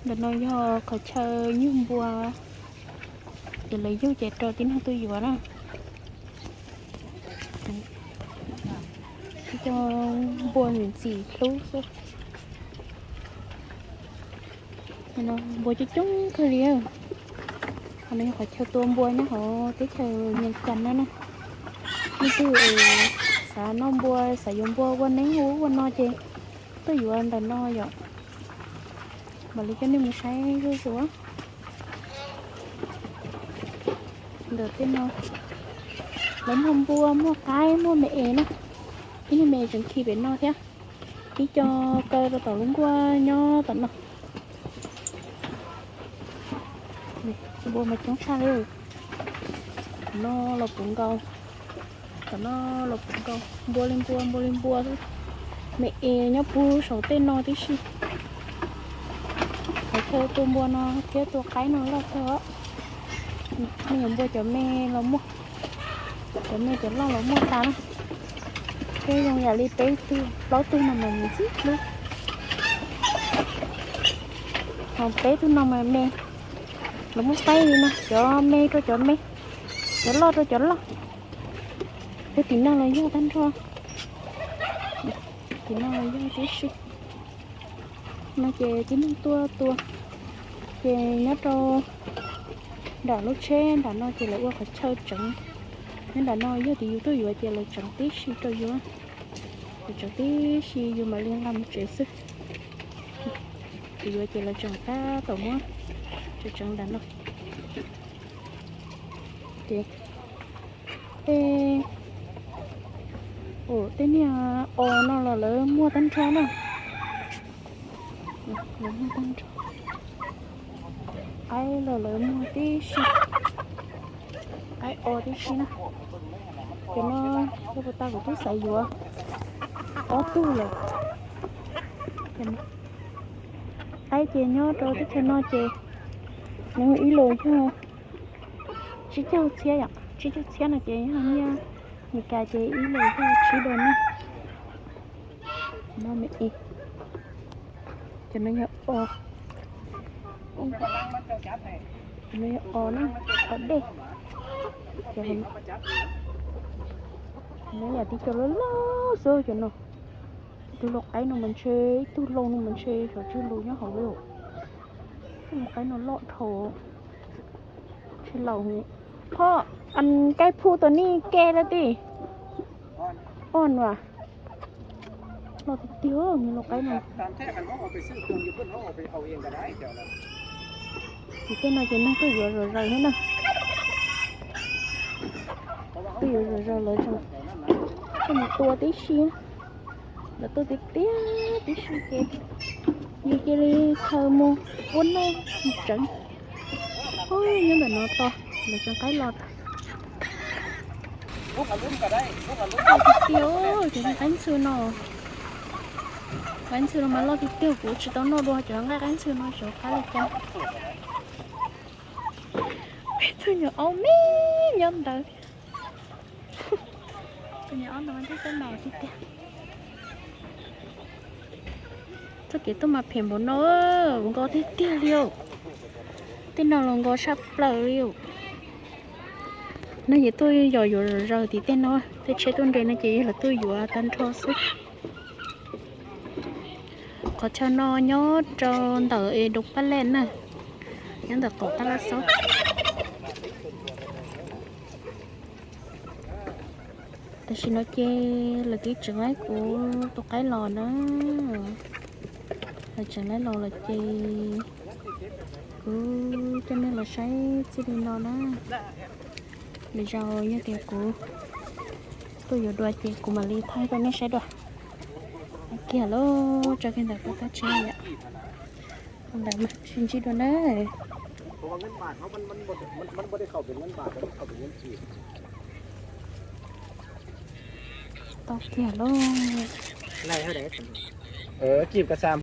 Ntawm no yog qhov chaw nyug npua, ces lawv yug ces rau tib neeg tuaj yuav na. Cov npua ntxim ntxim hlub xwb. Npua coob coob kawg li. Qhov no yog qhov chaw tua npua nyob hauv teb chaws Amelikas no na. Leej twg xav noj npua, xav yuav npua ua neeb ua ub ua no ces tuaj yuav ntawm no yom. Mam li coj nej mus saib zuj zus. Ntawm tej no lawv muag npua, muag qaib, muag me es na. Tib neeg me es tseem khi pem no thiab. Ib co kaw rau tom lub nkuaj nyob tom no. Npua mas coob tshaj li. Tom no los puv nkaus. Tom no los puv nkaus, npua li npua, npua li npua. Me es nyob puag saum tej no tib si. Qhov chaw tua npua no thiab tua qaib no loj kawg. Nej yuav npua cov me los muaj, cov me cov loj los muaj tas na. Thiab zoo yam li peb tug plaub tug no mas ntxim hlub. Ho peb tug no mas me, los muab faib li no, cov me rau cov me, cov loj rau cov loj. Peb tim no los yog tag nrho, tim no los yog tib si. No ces tib neeg tuaj tua, ces nyob rau nram lub tsheb nram no ces lawv ua qhov chaw tseev. Nyob nram no yog tias yus tuaj yuav ces lawv tseev tib si rau yus, lawv tseev tib si yus mam li nqa mus tsev xwb. Yus yuav ces lawv tseem tab tom muab tseem tseev nram no. Ces tej, tej niag os no los lawv muag tag nrho na. Lawv muag tag nrho. Qaib los lawv muag tib si, qaib os tib si na. Cov no yog puas tas kuv twb xav yuav ob tug lawm. Qaib ces nyob rau teb chaws no ces nws ib lus yog tsib caug txhiab yom, tsib caug txhiab no ces yog nyiaj Meskas ces ib lus yog tsib dollar na. Cov no yog os, cov no yog os na, os dej. Cov no yam tib co loj loj xwb cov no. Ib tug lau qaib no mas ntshe, ib tug hlau no mas ntshe xyov tsw lus nyob hauv li. Lau qaib no loj dhau. Ntshe laus. Phoj, kaij phu tom nej ke lawm tij. Os, loj tiag tiag nws lau qaib no. Ces tej no ces neeg tuaj yuav zom zaws thiab na. Tuaj yuav zom zaws lawv tseem tuaj mus tua tib si. Lawv tuaj tiag tiag tib si ces yus cia li khaws mus ua noj mus tseev. Nyob ntawm no tos lawv tseev qaib los. Loj tiag tiag cov nqaij qaib ntxhw no. Qaib ntxhw no mas loj tiag tiag, kuv tsis tau noj dua cov nqaij qaib ntxhw no xyov qab li cas. Peb tug nyuam aub me nyob ntawd. Tus nyuam aub ntawd mas twb teb mas tiag tiag. Txoj kev tuaj mas phem npaum no, nkos tiag tiag li os. Tej no los nkos tshaj plaws li os. No ces tuaj yos yuav zom zaws tim tej no, tej tsheb tuaj nres no ces yog lawv tuaj yuav tag nrho xwb. Qhov chaw no nyob rau ntawm es doo paj lej na, nyob ntawm qaum tab laj xaub. Tam sim no ces lawv twb tseem laib kuv tus qaib los na. Lawv tseem laib los lawm ces kuv coj nej los saib txij li no na. Lwm zaus yog tias kuv tuaj yuav dua ces kuv mam li thaij rau nej saib dua. Kiag lub tso kiag ntawm peb tab tsheb yom. Ntawd mas sib ntsib dua na. Tau kiag lauj.